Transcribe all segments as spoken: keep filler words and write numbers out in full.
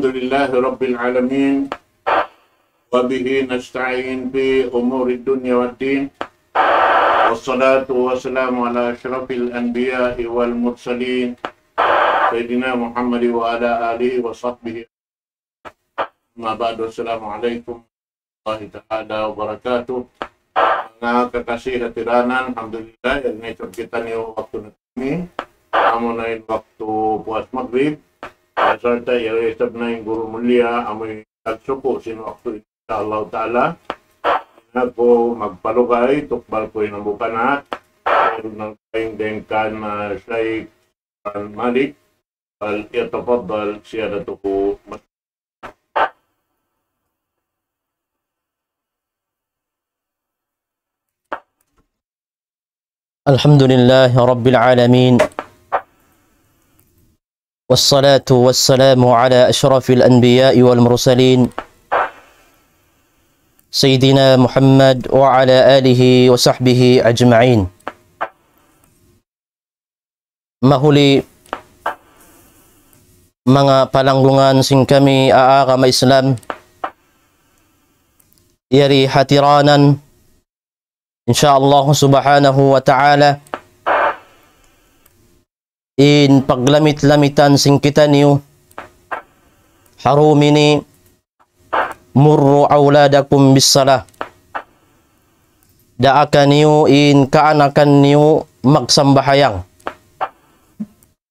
الحمد لله رب العالمين، وبه نستعين في أمور الدنيا والدين، والصلاة والسلام على أشرف الأنبياء والمرسلين، سيدنا محمد وعلى آله وصحبه. أما بعد، السلام عليكم warahmatullahi taala wabarakatuh. Manga kakasi ha tiranan, alhamdulillah, yari na isab kitaniyu waktu na ini. Amu na in waktu puas magrib. Sarta' yari isab na in guru mulia, amu in nagsuku sin waktu ini, insya Allah taala. Aku magpalugay, tukbal ku in hambuuk anak. Meron ng kain din kan, ah, Shaykh Malik. فليتفضل سيادته مشكورا. الحمد لله رب العالمين، والصلاة والسلام على أشرف الأنبياء والمرسلين، سيدنا محمد وعلى آله وصحبه أجمعين. Mahuli manga palanggungan sin kami ha agama Islam, yari ha tiranan, insya Allah subhanahu wa ta'ala, in paglamit-lamitan sin kitaniyu ha dum ini, مروا أولادكم بالصلاة. Daakan niyu in kaanakan niyu magsambahayang.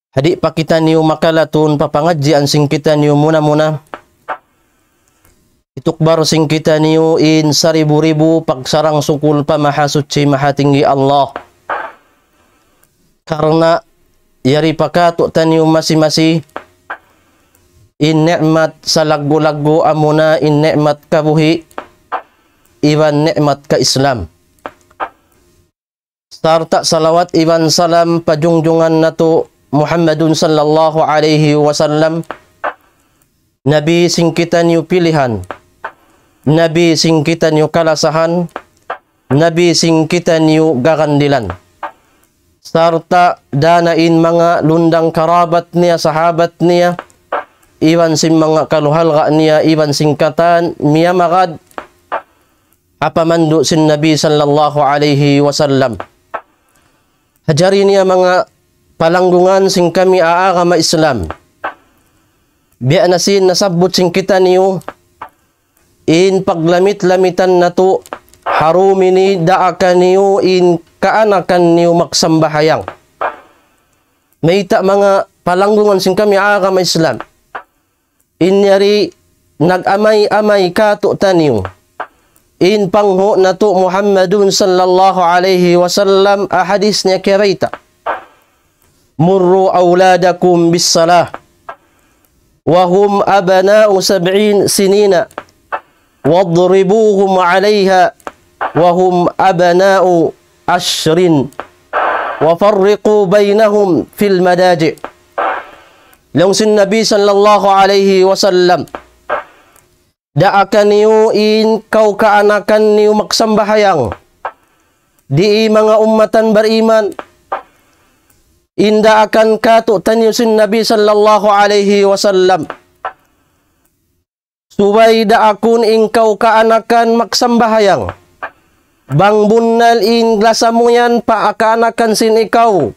Ha di' pa kitaniyu makalatun pa pangadjian sin kitaniyu muna-muna, itukbal sin kitaniyu in saribu-ribu pagsarang-sukul pa Mahasuchi Mahatinggi Allah. Karna' yari pa katu'taniyu masi-masi, in ni'mat salaggu'-laggu' amuna in ni'mat kabuhi' iban ni'mat ka-Islam. Sarta' salawat iban salam pa jungjungan natu' Muhammadun sallallahu alayhi wasallam, Nabi sin kitaniyu pilihan, Nabi sin kitaniyu kalasahan, Nabi sin kitaniyu gagandilan. Sarta' dana in manga lundang karabat niya, sahabat niya, iban sin manga kaluhalga' niya, iban sin katan miyamagad ha pamandu' sin Nabi sallallahu alayhi wasallam. Hajari niya manga palanggungan sin kami ha agama Islam. Biya' na sin nasabbut sin kitaniyu, in paglamit-lamitan natu' ha dum ini, daakan niyu in kaanakan niyu magsambahayang. Mayta' manga palanggungan sin kami ha agama Islam. In yari nag-amay-amay katu'taniyu in panghu' natu' Muhammadun sallallahu alayhi wasallam ha hadis niya kiyabayta'. مروا أولادكم بالصلاة وهم أبناء سبع سنين واضربوهم عليها وهم أبناء عشر وفرقوا بينهم في المضاجع. Laung sin Nabi sallallahu alayhi wasallam, daakan niyu in kaw kaanakan niyu magsambahayang. Di' manga ummatan bariman, in daakan katu'taniyu sin Nabi sallallahu alayhi wasallam. Subay daakun in kaw kaanakan magsambahayang. Bang bunnal in lasa mu yan pa kaanakan sin ikaw.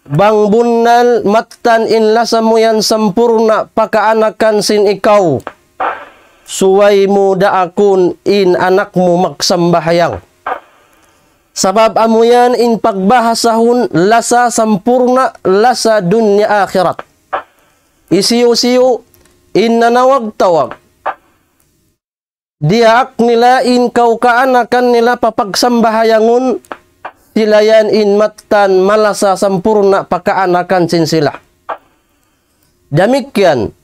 Bang bunnal mattan in lasa mu yan sampurna' pa kaanakan sin ikaw, subay mu daakun in anak mu magsambahayang. Sabab amu yan in pagbahasahun lasa sampurna', lasa dunya akhirat. Hisiyu-siyu in nanawag-tawag, diyaak nila in kaw kaanakan nila papagsambahayangun, sila yan in mattan malasa sampurna' pa kaanakan sin sila. Damikkiyan,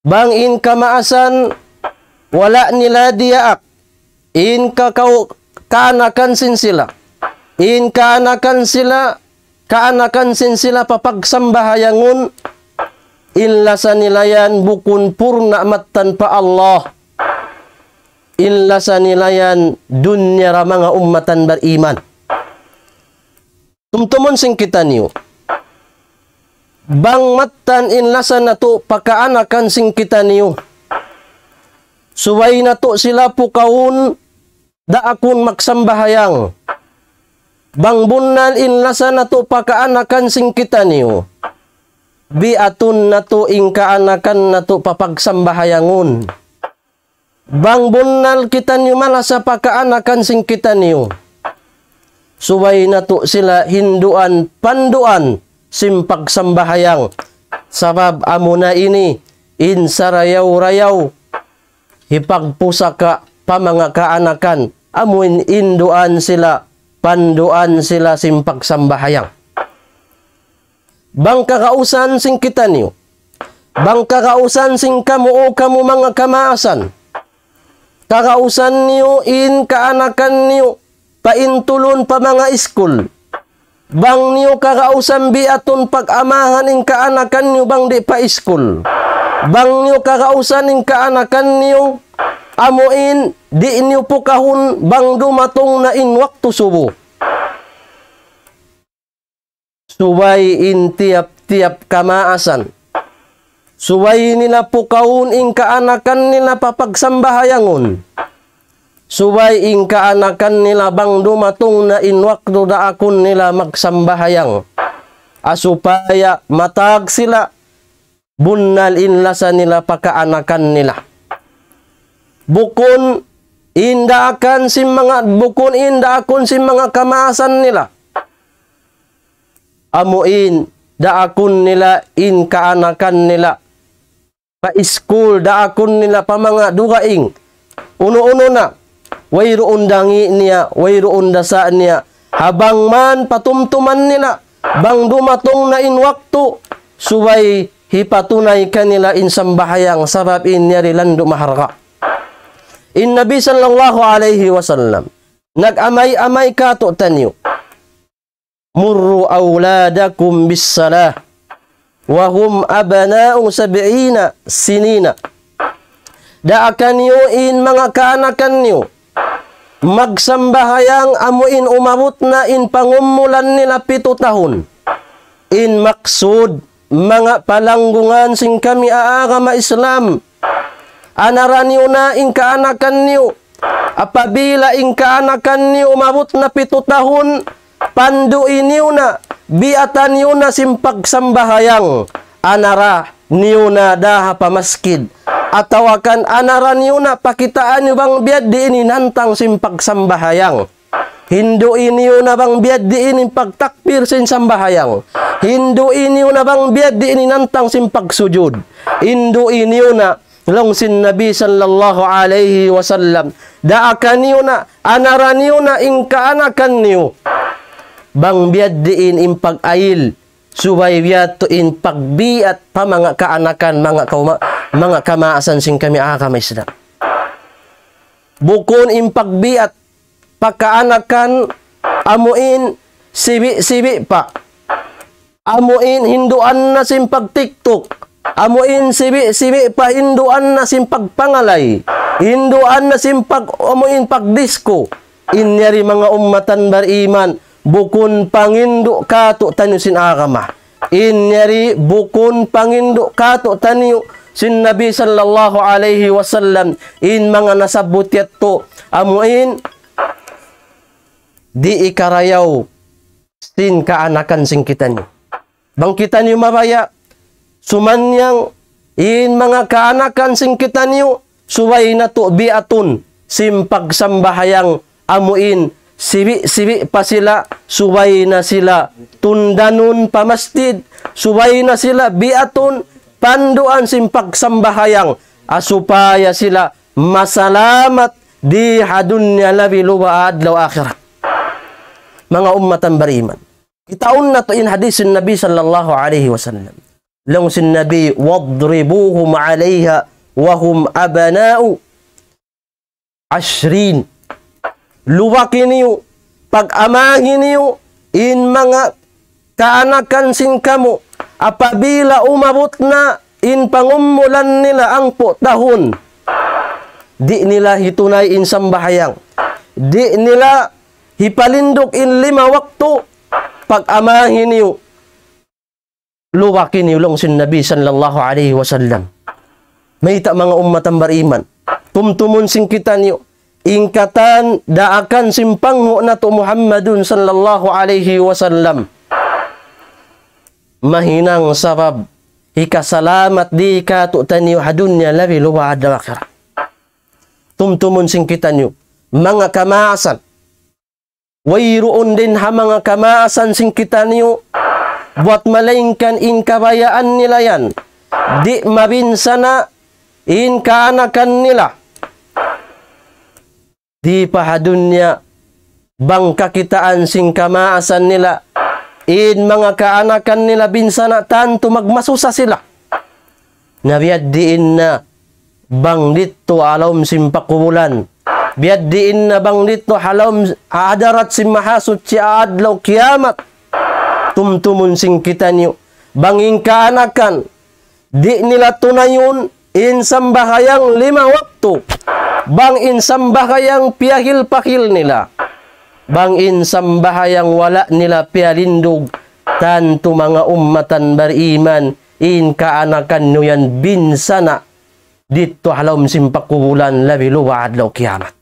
bang in kamaasan wala' nila diyaak in ka-, kaw-, kaanakan sin sila, in kaanakan sila, kaanakan sin sila papagsambahayangun, in lasa nila yan bukun purna' mattan pa Allah. In lasa nila yan dunya da manga ummatan bariman. Tumtumun sin kitaniyu. Bang mattan in lasa natu' pa kaanakan sin kitaniyu, subay natu' sila pukawun daakun magsambahayang. Bang bunnal in lasa natu' pa kaanakan sin kitaniyu, biatun natu' in kaanakan natu' papagsambahayangun. Bang bunnal kitaniyu malasa pa kaanakan sin kitaniyu, subay natu' sila hinduan panduan sin pagsambahayang. Sabab amuna ini in sarayaw-rayaw hipagpusaka pa manga kaanakan, amu in hinduan sila, panduan sila sin pagsambahayang. Bang kagausan sin kitaniyu, bang kagausan sin kamu, o kamu manga kamaasan, kagausan niyu in kaanakan niyu paintulun pa manga iskul. Bang niyu kagausan biatun pag-amahan in kaanakan niyu bang di' pa iskul. Bang niyu kagausan in kaanakan niyu, amu in di' niyu pukahun bang dumatung na in waktu subuh. Subay in tiyap-tiyap kamaasan, subay nila pukawun in kaanakan nila papagsambahayangun. Subay in kaanakan nila bang dumatung na in waktu daakun nila magsambahayang. A, supaya matag sila bunnal in lasa nila pa kaanakan nila. Bukun in daakan sin manga, bukun in daakun sin manga kamaasan nila. Amu in daakun nila in kaanakan nila pa iskul, daakun nila pa manga dugaing. Unu-unu na, wayruun dangi' niya, wayruun dasa' niya. Habang man patumtuman nila, bang dumatung na in waktu, subay hipatunay kanila in sambahayang, sabab in yari landu' maharga'. In Nabi sallallahu alayhi wasallam nag-amay-amay kātu'niyu, "مروا أولادكم بالصلاة وهم أبناء سبع سنين." Daakan niyu in manga kaanakan niyu magsambahayang amu in umabut na in pangumulan nila pitu tahun. In maksud, manga palanggungan sin kami ha agama Islam, anara niyu na in kaanakan niyu. Apabila in kaanakan niyu umabut na pitu tahun, pandui niyu na, biatan niyu na sin pagsambahayang, anara niyu na daha pa masjid. Atawa kan anara niyu na, pakitaan niyu bang biya' diin in hantang sin pagsambahayang. Hindui niyu na bang biya' diin in pagtakbir sin sambahayang. Hindui niyu na bang biya' diin in hantang sin pagsujud. Hindui niyu na, laung sin Nabi sallallahu alayhi wasallam. Daakan niyu na, anara niyu na in kaanakan niyu bang biya' diin in pag-ayil, subay biya' tu in pagbiat pa manga kaanakan, manga kauma-, manga kamaasan sin kami agama Islam. Bukun in pagbiat pa kaanakan amu in sibi'-sibi' pa. Amu in hinduan na sin pag-TikTok. Amu in sibi'-sibi' pa hinduan na sin pagpangalay. Hinduan na sin pag-, amu in pag-disco. In yari manga ummatan bariman, bukun pangindu' kātu'niyu sin agama. In yari bukun pangindu' kātu'niyu sin Nabi sallallahu alayhi wasallam, in manga nasabbut yadtu, amu in di' hikarayaw sin kaanakan sin kitaniyu. Bang kitaniyu mabaya', sumannang in manga kaanakan sin kitaniyu, subay natu' biatun sin pagsambahayang amu in sibi'-sibi' pa sila, subay na sila tundanun pa masjid, subay na sila biatun panduan sin pagsambahayang, a, supaya sila masalamat di ha dunya labi luba adlaw akhirat. Manga ummatan bariman. Kitaun natu' in hadis sin Nabi sallallahu alayhi wasallam. Laung sin Nabi, "واضربوهم عليها وهم أبناء عشر." Lubaki niyu, pag-amahi niyu, in manga kaanakan sin kamu, apabila umabut na in pangumulan nila hangpu' tahun, di' nila hitunay in sambahayang, di' nila hipalindug in lima waktu, pag-amahi niyu. lubaki niyu laung sin Nabi sallallahu alayhi wasallam. Mayta' manga ummatan bariman. Tumtumun sin kitaniyu. In katan daakan sin panghu' natu' Muhammadun sallallahu alayhi wasallam. Mahinang sabab hikasalamat di katu'taniyu ha dunya labi luba adlaw akhirat. Tumtumun sin kitaniyu. Manga kamaasan. Wayruun dayn ha manga kamaasan sin kitaniyu, buwat malaingkan in kabayaan nila yan, di' mabinsana' in kaanakan nila. Di' pa ha dunya, bang kakitaan sin kamaasan nila, in manga kaanakan nila binsana' tantu magmasusa sila. Na biya' diin na bang didtu ha lawm sin pakubulan. Biya' diin na bang didtu ha lawm hadarat sin Mahasuchi adlaw kiyamat. Tumtumun sin kitaniyu. Bang in kaanakan, di' nila tunayun in sambahayang lima waktu. Bang in sambahayang piyahil-pahil nila. Bang in sambahayang wala' nila piyalindug. Tantu manga ummatan bariman, in kaanakan niyu yan binsana' didtu ha lawm sin pakubulan labi luba adlaw kiyamat.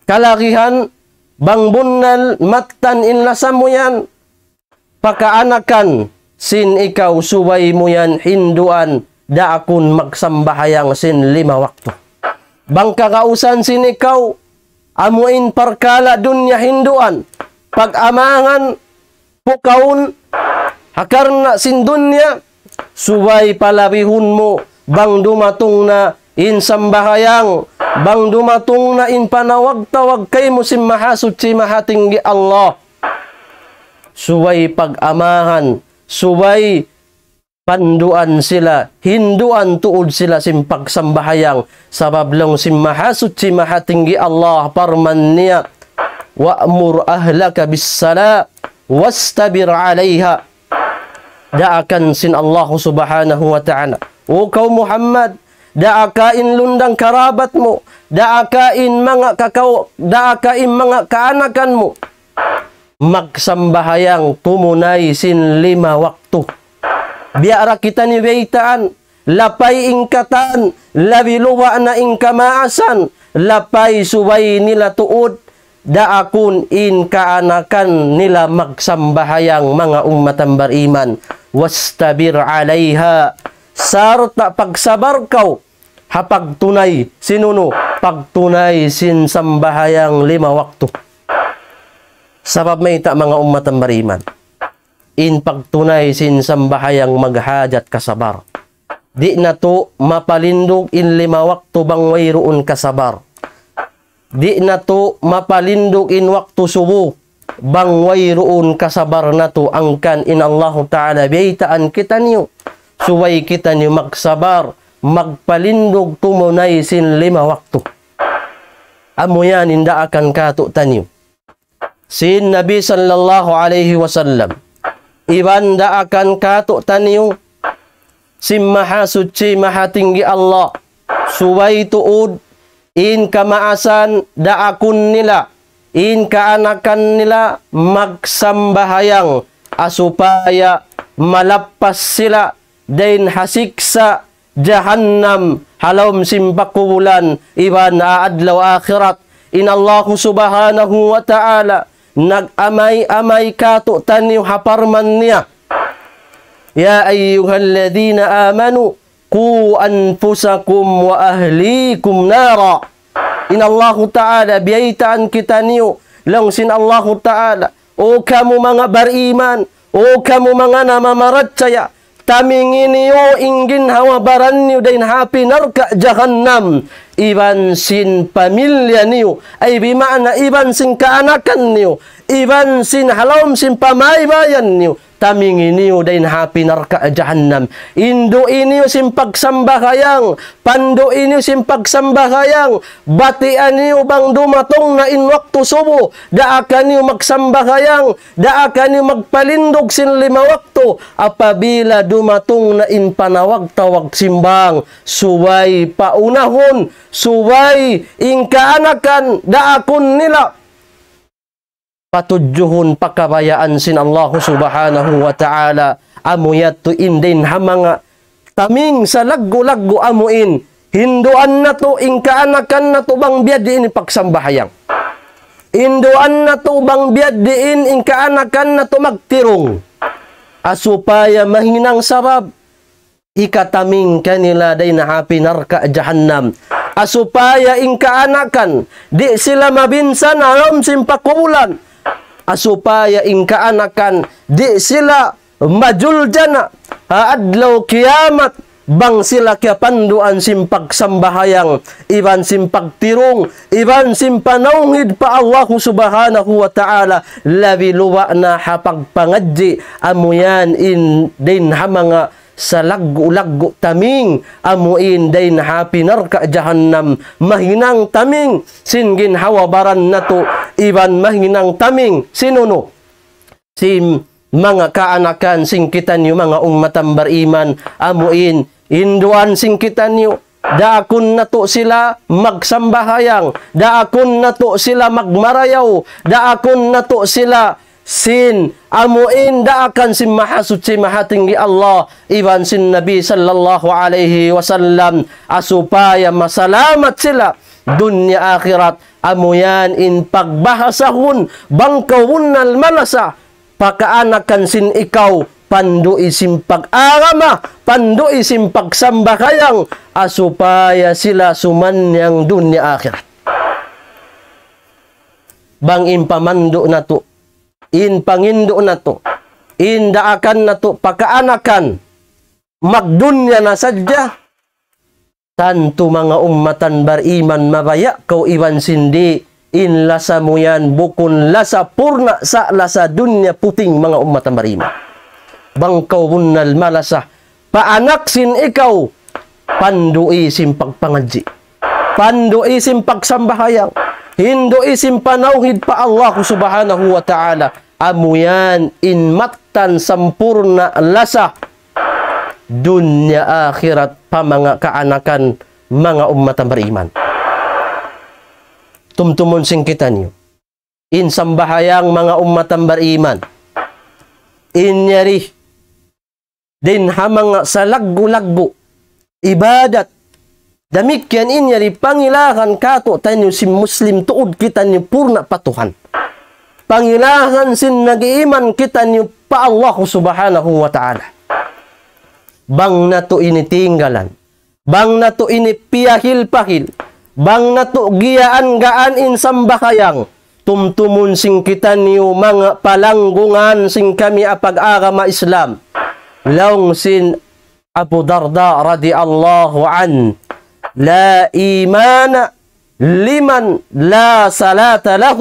Kalagihan, bang bunnal mattan in lasa mu yan, pakaanakan sin ikaw subay mu yan hinduan daakun magsambahayang sin lima waktu. Bang kagausan sin ikaw, amu in parkala' dunya hinduan, pag-amangan, pukaun, ha karna' sin dunya, subay palabihun mu, bang dumatung na in sambahayang, bang dumatung na in panawag-tawag kaymu sin Mahasuchi Mahatinggi Allah. Subay pag-amahan, subay panduan sila, hinduan tuud sila sin pagsambahayang. Sabab laung sin Mahasuchi Mahatinggi Allah parman niya, وأمر أهلك بالصلاة واصطبر عليها. Daakan sin Allah Subhanahu wa Ta'ala. O kaw Muhammad, daaka in lundang karabat mu, daaka in manga kakaw-, daaka in manga kaanakan mu. Magsambahayang tumunay sin lima waktu. Biya' da kitaniyu baytaan, lapay in katan, labi luba na in kamaasan, lapay subay nila tuud, daakun in kaanakan nila magsambahayang manga ummatan bariman. واصطبر عليها. Sarta' pagsabar kaw, ha pagtunay, sin unu, pagtunay sin sambahayang lima waktu. Sabab mayta' manga ummatan bariman. In pagtunay sin sambahayang maghajat kasabar. Di' natu' mapalindug in lima waktu bang wayruun kasabar. Di' natu' mapalindug in waktu subu bang wayruun kasabar natu'. Hangkan in Allahu Ta'ala biyaytaan kitaniyu. Subay kitaniyu magsabar, magpalindug tumunay sin lima waktu. Amu yan in daakan katu'taniyu sin Nabi sallallahu alayhi wasallam. Iban daakan katu'taniyu sin Mahasuchi Mahatinggi Allah. Subay tuud in kamaasan daakun nila, in kaanakan nila magsambahayang, ha supaya malappas sila dayn ha siksa' jahannam ha lawm sin pakubulan iban ha adlaw akhirat. In Allahu Subhanahu wa Ta'ala nag-amay-amay katu'taniyu ha parman niya, يا أيها الذين آمنوا قوا أنفسكم وأهليكم نارا. In Allahu Ta'ala biyaytaan kitaniyu, laung sin Allahu Ta'ala, O kamu manga bariman, O kamu manga namamarachaya, tamingi niyu in ginhawa-baran niyu dayn ha api narka' jahannam, iban sin pamilya niyu, ay bima'na iban sin kaanakan niyu, iban sin ha lawm sin pamaybayan niyu, tamingi niyu dayn ha api narka' jahannam. Hindu'i niyu sin pagsambahayang, pandu'i niyu sin pagsambahayang, batian niyu bang dumatung na in waktu subu, daakan niyu magsambahayang, daakan niyu magpalindug sin lima waktu. Apabila dumatung na in panawag-tawag simbang, subay paunahun, subay in kaanakan daakun nila. patudjuhun pa kabayaan sin Allah Subhanahu wa Ta'ala, amu yadtu in dayn ha manga taming salaggu'-laggu' amu in, hinduan natu' in kaanakan natu' bang biya' diin in pagsambahayang. Hinduan natu' bang biya' diin in kaanakan natu' magtirung. Supaya mahinang sabab hikataming kanila dayn ha api narka' jahannam. Supaya in kaanakan, di' sila mabinsan ha lawm sin pakubulan. Supaya in kaanakan, di' sila majuljana ha adlaw kiyamat, bang sila kiyapanduan sin pagsambahayang, iban sin pagtirung, iban sin panawhid pa Allahu Subhanahu wa Ta'ala, labi luba' na ha pagpangadji', amu yan in dayn ha manga salaggu'-laggu' taming, amu in dayn ha api narka' jahannam, mahinang taming sin ginhawa-baran natu', iban mahinang taming sin unu, sin manga kaanakan sin kitaniyu manga ummatan bariman, amu in hinduan sin kitaniyu, daakun natu' sila magsambahayang, daakun natu' sila magmarayaw, daakun natu' sila sin amu in daakan sin Mahasuchi Mahatinggi Allah, iban sin Nabi sallallahu alayhi wasallam, supaya masalamat sila dunya akhirat. Amu yan in pagbahasahun, bang kaw bunnal malasa pa kaanakan sin ikaw, pandu'i sin pag-agama, pandu'i sin pagsambahayang, supaya sila sumannang dunya akhirat. Bang in pamandu' natu', in pangindu' natu', in daakan natu' pa kaanakan, magdunya na sadja, tantu manga ummatan bariman, mabaya' kaw iban sin di', in lasa mu yan bukun lasa purna' sa' lasa dunya puting manga ummatan bariman. Bang kaw bunnal malasa pa anak sin ikaw, pandu'i sin pagpangadji', pandu'i sin pagsambahayang, hindu'i sin panawhid pa Allah Subhanahu wa Ta'ala. Amu yan in mattan sampurna' lasa dunya akhirat pa manga kaanakan manga ummatan bariman. Tumtumun sin kitaniyu in sambahayang manga ummatan bariman, in yari dayn ha manga salaggu'-laggu' ibadat. Damikkiyan in yari pangilahan kātu'niyu sin Muslim tuud kitaniyu purna' pa Tuhan. Pangilahan sin nag-iiman kitaniyu pa Allah Subhanahu wa Ta'ala. Bang natu' ini tinggalan, bang natu' ini piyahil-pahil, bang natu' giyaan-gaan in sambahayang, tumtumun sin kitaniyu manga palanggungan sin kami ha pag-agama Islam. Laung sin Abu Darda radiyallahu anhu, لا إيمان لمن لا صلاة له.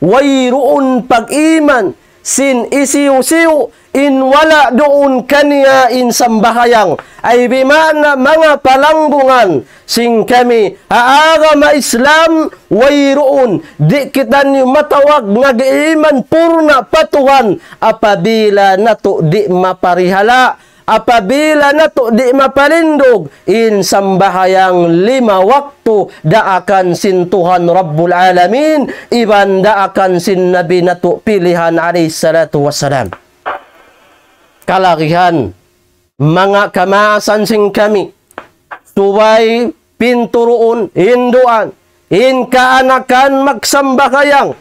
Wayruun pag-iman sin hisiyu-siyu in wala' duun kaniya in sambahayang. Ay bima'na manga palanggungan sin kami ha agama Islam, wayruun, di' kitaniyu matawag nag-iman purna' pa Tuhan apabila natu' di' maparihala', apabila natu' di' mapalindug in sambahayang lima waktu daakan sin Tuhan Rabbul Alamin, iban daakan sin Nabi natu' pilihan alayhi salatu wassalam. Kalagihan, manga kamaasan sin kami, subay pinturuun, hinduan in kaanakan magsambahayang.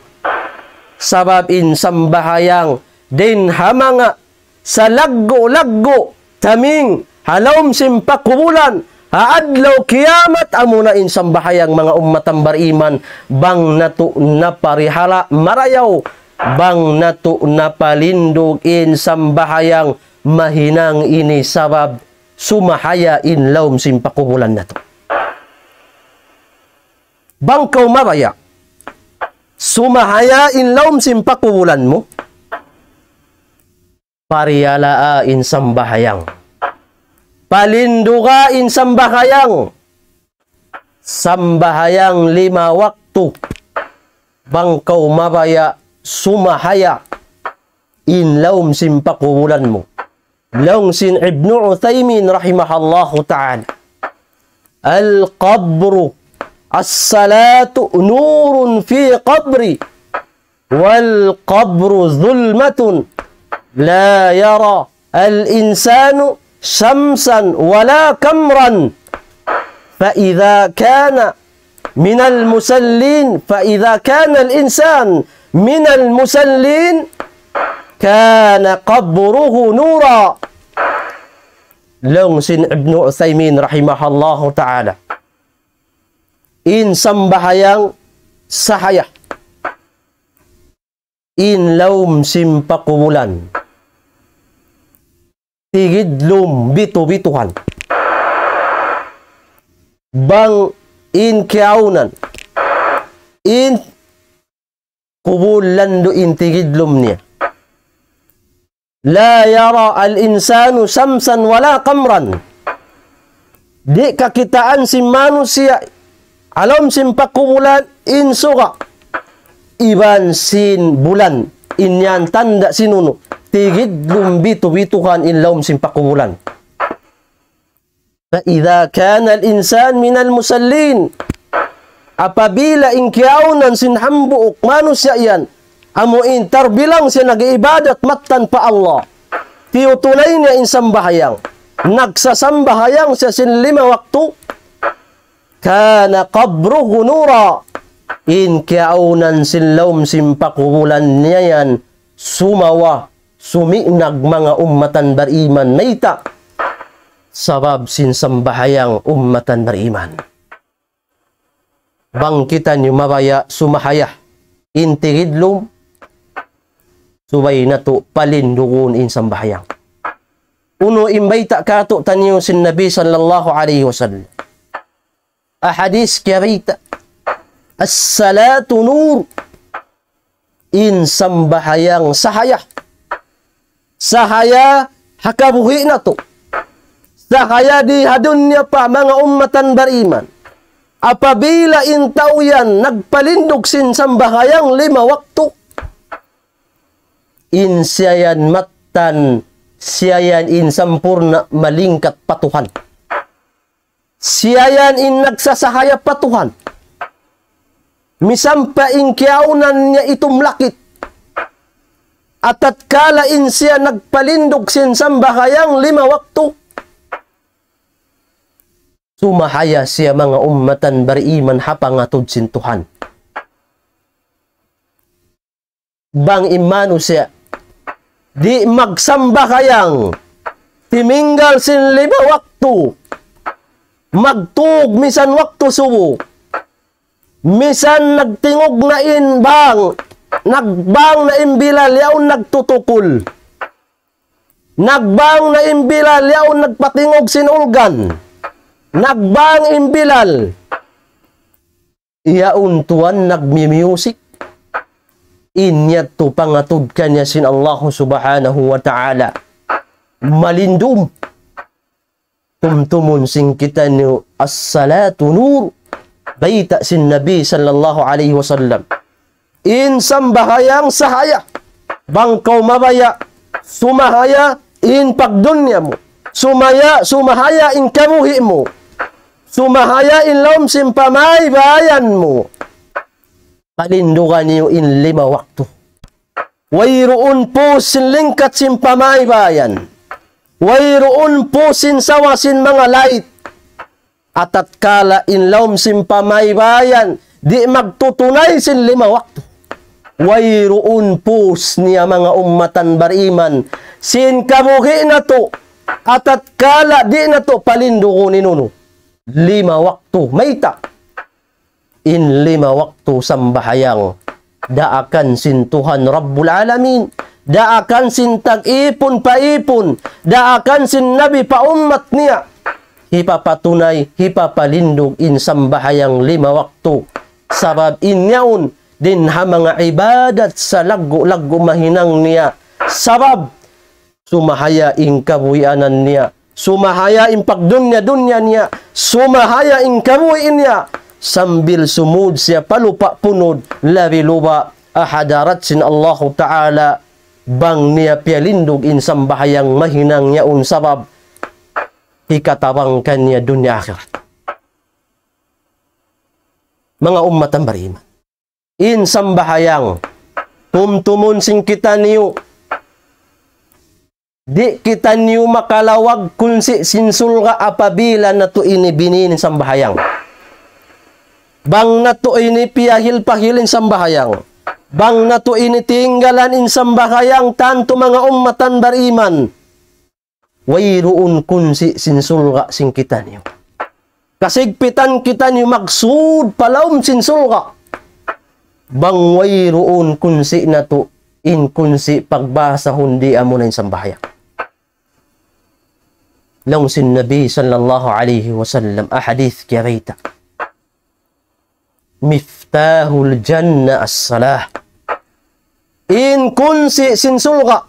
Sabab in sambahayang dayn ha manga salaggu'-laggu' taming ha lawm sin pakubulan, ha adlaw kiyamat, amuna in sambahayang manga ummatan bariman, bang natu' naparihala' marayaw, bang natu' napalindug in sambahayang mahinang ini sabab sumahaya in lawm sin pakubulan natu'. Bang kaw mabaya' sumahaya in lawm sin pakubulan mu, parihalaa in sambahayang. Palinduga in sambahayang. Sambahayang lima waktu. Bang kaw mabaya' sumahaya in lawm sin pakubulan mu. Laung sin Ibnu Uthaymin rahimahullahu ta'ala, القبر، الصلاة نور في قبري. والقبر ظلمة لا يرى الإنسان شمسا ولا قمرا، فإذا كان من المصلين، فإذا كان الإنسان من المصلين كان قبره نورا. Laung sin Ibnu Uthaymin rahimahullahu ta'ala, in sambahayang sahaya in lawm sin pakubulan, tigidlum bitu-bituhan. Bang in kiyaunan, in kubul landu' in tigidlum niya. لا يرى الإنسان شمسا ولا قمرا. Di' kakitaan sin manusiya' ha lawm sin pakubulan in suga' iban sin bulan. In yan tanda' sin unu, tigidlum bitu-bituhan in lawm sin pakubulan. فإذا كان الإنسان من المصلين. Apabila in kiyaunan sin hambuuk manusiya' yan, amu in tarbilang siya nag-iibadat mattan pa Allah, tiyutunay niya in sambahayang, nagsasambahayang siya sin lima waktu, كان قبره نورا. In kiyaunan sin lawm sin pakubulan niya yan, sumawa, sumignag manga ummatan bariman. Mayta'? Sabab sin sambahayang ummatan bariman. Bang kitaniyu mabaya' sumahaya in tigidlum, subay natu' palindugun in sambahayang. Unu in bayta' kātu'niyu sin Nabi sallallahu alayhi wasallam? Ha hadis kiyabayta', الصلاة نور. In sambahayang sahaya. Sahaya ha kabuhi' natu'. Sahaya di ha dunya pa manga ummatan bariman. Apabila in tau yan nagpalindug sin sambahayang lima waktu, in siya yan mattan, siya yan in sampurna' malingkat pa Tuhan. Siya yan in nagsasahaya pa Tuhan. Misan pa in kiyaunan niya itum lakit. Atatkala in siya nagpalindug sin sambahayang lima waktu, sumahaya siya manga ummatan bariman ha pangatud sin Tuhan. Bang in manusiya' di' magsambahayang, timinggal sin lima waktu, magtūg misan waktu subu, misan nagtingug na in bang, nagbang na in bilal, yaun nagtutukul. Nagbang na in bilal, yaun nagpatingug sin ulgan. Nagbang in bilal, yaun tuwan nagmi-music. In yadtu pangatud kaniya sin Allahu Subhanahu wa Ta'ala. Malindum. Tumtumun sin kitaniyu, الصلاة نور. Bayta' sin Nabi sallallahu alayhi wasallam. In sambahayang sahaya. Bang kaw mabaya' sumahaya in pagdunya mu. Sumaya, sumahaya in kabuhi' mu. Sumahaya in lawm sin pamaybayan mu. Palindugan niyu in lima waktu. Wayruun pus sin lingkat sin pamaybayan. Wayruun pus sin sawa sin manga lait. Atatkala in lawm sin pamaybayan, di' magtutunay sin lima waktu. Wayruun pus niya manga ummatan bariman. Sin kabuhi' natu', atatkala di' natu' palindugun in unu. Lima waktu. Mayta'? In lima waktu sambahayang, daakan sin Tuhan Rabbul Alamin, daakan sin tag-ipun pa ipun, daakan sin Nabi pa ummat niya, hipapatunay, hipapalindug in sambahayang lima waktu. Sabab in yaun dayn ha manga ibadat salaggu'-laggu' mahinang niya. Sabab sumahaya in kabuhianan niya, sumahaya in pagdunya-dunya niya, sumahaya in kabuhi' niya, sambil sumud siya pa lupa' punud, labi-luba' ha hadarat sin Allahu Ta'ala, bang niya piyalindug in sambahayang mahinang yaun sabab hikatabang kaniya dunya akhirat. Manga ummatan bariman. In sambahayang, Tumtumun sin kitaniyu. Di' kitaniyu makalawag kunsi' sin surga' apabila natu' ini binin in sambahayang. Bang natu' ini piyahil-pahil in sambahayang. Bang natu' ini tinggalan in sambahayang tantu manga ummatan bariman. Wayruun kunsi' sin surga' sin kitaniyu. Kasigpitan kitaniyu magsud pa lawm sin surga'. Bang wayruun kunsi' natu' in kunsi' pagbahasahun di' amuna in sambahayang. Laung sin Nabi sallallahu alayhi wasallam, ha hadith kiyabayta'. Miftahul jannah as-salah. In kunsi' sin surga'.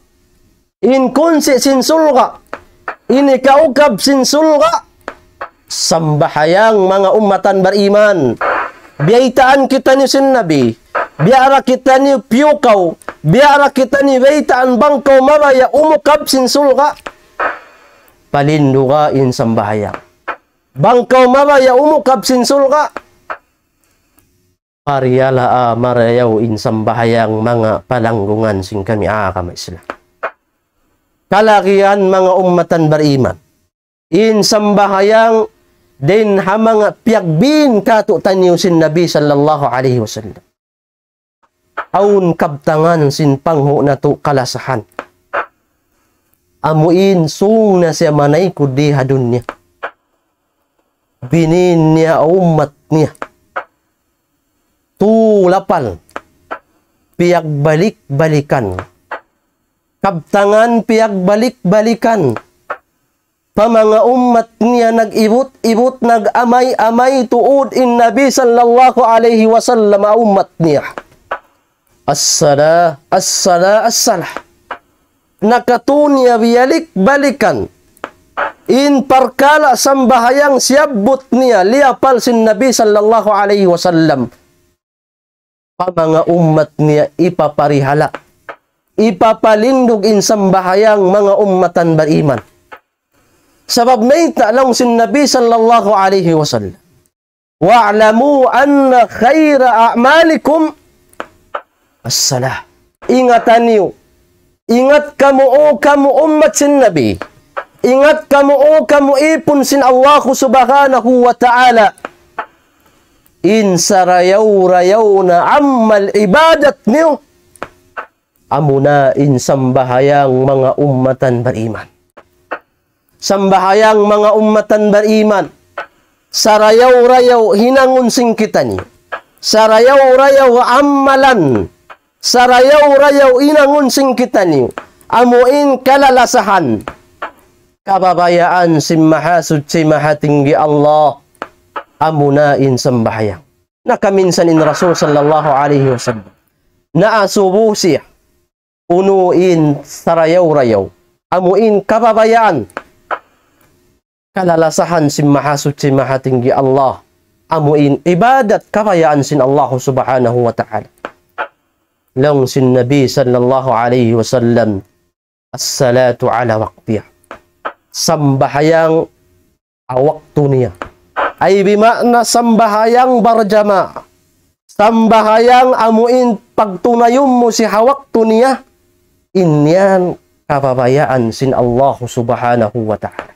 In kunsi' sin surga'. Ini kaukab sin surga'. Sambahayang manga ummatan bariman. Biyaytaan kitaniyu sin Nabi. Biya' da kitaniyu piyukaw. Biya' da kitaniyu baytaan bang kaw mabaya' umukab sin surga'. Palinduga in sambahayang. Bang kaw mabaya' umukab sin surga'. Pariyalaa marayaw in sambahayang manga palanggungan sin kami agama Islam. Kalagihan manga ummatan bariman. In sambahayang dayn ha manga piyagbin katu'taniyu sin Nabi sallallahu alayhi wasallam. Awn kabtangan sin panghu' natu' kalasahan. Amu in sung na siya manaykud di ha dunya. Binin niya ummat niya. Tu lapal. Piyagbalik-balikan. Kabtangan piyagbalik-balikan. Pa manga ummat niya nag-ibut-ibut, nag-amay-amay tuud in Nabi sallallahu alayhi wasallam ha ummat niya. As-salah, as-salah, as-salah. Nakatū niya biyalik-balikan. In parkala' sambahayang siyabbut niya, liyapal sin Nabi sallallahu alayhi wasallam. Pa manga ummat niya ipaparihala'. Ipapalindug in sambahayang manga ummatan bariman. Sabab mayta' laung sin Nabi sallallahu alayhi wasallam. "Wa'lamu anna khayra a'malikum as-salah." Ingatan niyu. Ingat kamu, o kamu ummat sin Nabi. Ingat kamu, o kamu ipun sin Allahu subhanahu wa ta'ala. In sarayaw-rayaw na amal ibadat niyu. Amuna in sambahayang manga ummatan bariman. Sambahayang manga ummatan bariman. Sarayaw-rayaw hinangun sin kitaniyu. Sarayaw-rayaw amalan. Sarayaw-rayaw hinangun sin kitaniyu. Amu in kalalasahan. Kababayaan sin Mahasuchi Mahatinggi Allah. Amuna in sambahayang. Nakaminsan in Rasul sallallahu alayhi wasallam. Naasubu siya. Unu in sarayaw-rayaw. Amu in kababayaan. Kalalasahan sin Mahasuchi Mahatinggi Allah. Amu in ibadat kabayaan sin Allah subhanahu wa ta'ala. Laung sin Nabi sallallahu alayhi wasallam. As-salatu ala waqtiha. Sambahayang ha waktu niya. Ay bima'na sambahayang barjamaah. Sambahayang amu in pagtunayun mu siya ha waktu niya. In yan kababayaan sin Allah subhanahu wa ta'ala.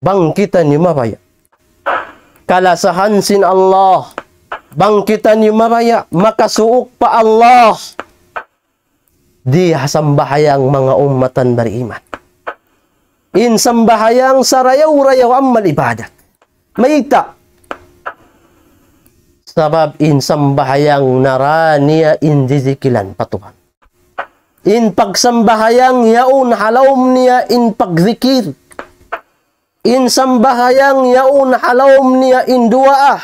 Bang kitaniyu mabaya'. Kalasahan sin Allah. Bang kitaniyu mabaya'. Makasuuk pa Allah. Di ha sambahayang manga ummatan bariman. In sambahayang sarayaw-rayaw amal ibadat. Mayta'? Sabab in sambahayang nara niya in didikilan pa Tuhan. In pagsambahayang yaun ha lawm niya in pagdikir. In sambahayang yaun ha lawm niya in duwaa.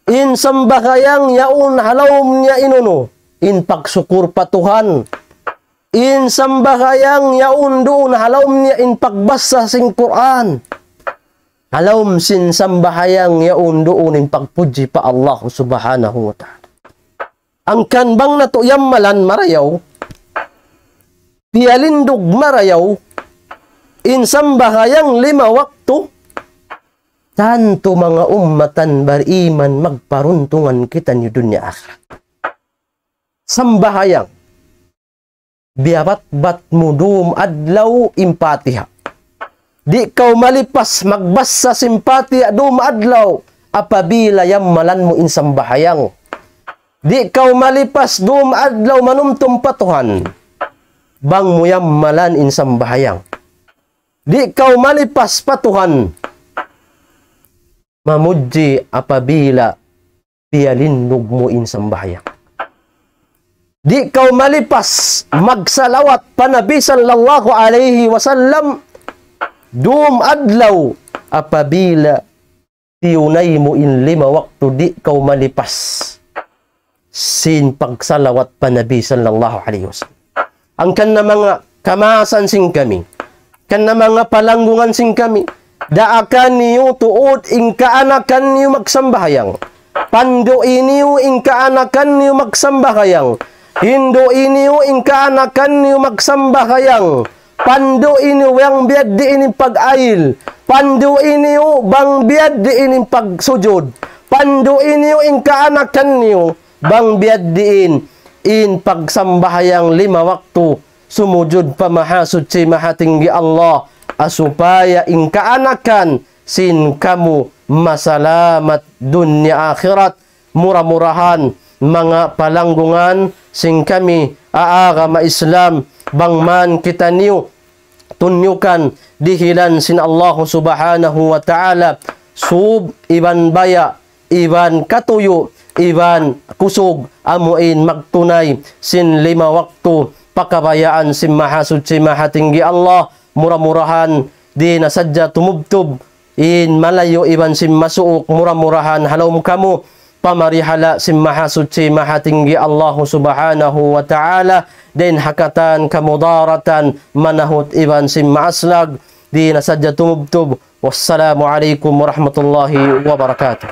In sambahayang yaun ha lawm niya in unu, in pagsukur pa Tuhan. In sambahayang yaun duun ha lawm niya in pagbasa sin Qur'an. Ha lawm sin sambahayang yaun duun in pagpuji pa Allah subhanahu wa ta'ala. Hangkan bang natu' yammalan marayaw, piyalindug marayaw, in sambahayang lima waktu, tantu manga ummatan bariman magparuntungan kitaniyu dunya akhirat. sambahayang, biyabatbat mu dum adlaw in Fatiha. Di' kaw malipas magbasa sin Fatiha dum adlaw apabila yammalan mu in sambahayang. Di' kaw malipas dum adlaw manumtum pa Tuhan bang mu yammalan in sambahayang. Di' kaw malipas pa Tuhan mamudji apabila piyalindug mu in sambahayang. Di' kaw malipas magsalawat pa Nabi sallallahu alayhi wasallam dum adlaw apabila tiyunay mu in lima waktu, di' kaw malipas sin pagsalawat pa Nabi sallallahu alayhi wasallam. Hangkan na manga kamaasan sin kami, hangkan na manga palanggungan sin kami, daakan niyu tuud in kaanakan niyu magsambahayang. Pandu'i niyu in kaanakan niyu magsambahayang. Hindu'i niyu in kaanakan niyu magsambahayang. Pandu'i niyu bang biya' diin in pag-ayil. Pandu'i niyu bang biya' diin in pagsujud. Pandu'i niyu in kaanakan niyu bang biya' diin in pagsambahayang lima waktu, sumujud pa Mahasuchi Mahatinggi Allah, ha supaya in kaanakan sin kamu masalamat dunya akhirat. Mura-murahan, manga palanggungan sin kami ha agama Islam, bang man kitaniyu tunyukan dihilan sin Allahu Subhanahu wa Ta'ala, sub iban baya', iban katuyu', iban kusug, amuin magtunay sin lima waktu pakabayaan sin Mahasuchi Mahatinggi Allah. Mura-murahan, di' na sadja tumubtub in malayu' iban sin masuuk, mura-murahan ha lawm kamu pamarihala sin Mahasuchi Mahatinggi Allahu Subhanahu wa Ta'ala, dayn ha katan kamudaratan manahut iban sin maaslag. Di' na sadja tumubtub. Wassalamu alaykum warahmatullahi wabarakatuh.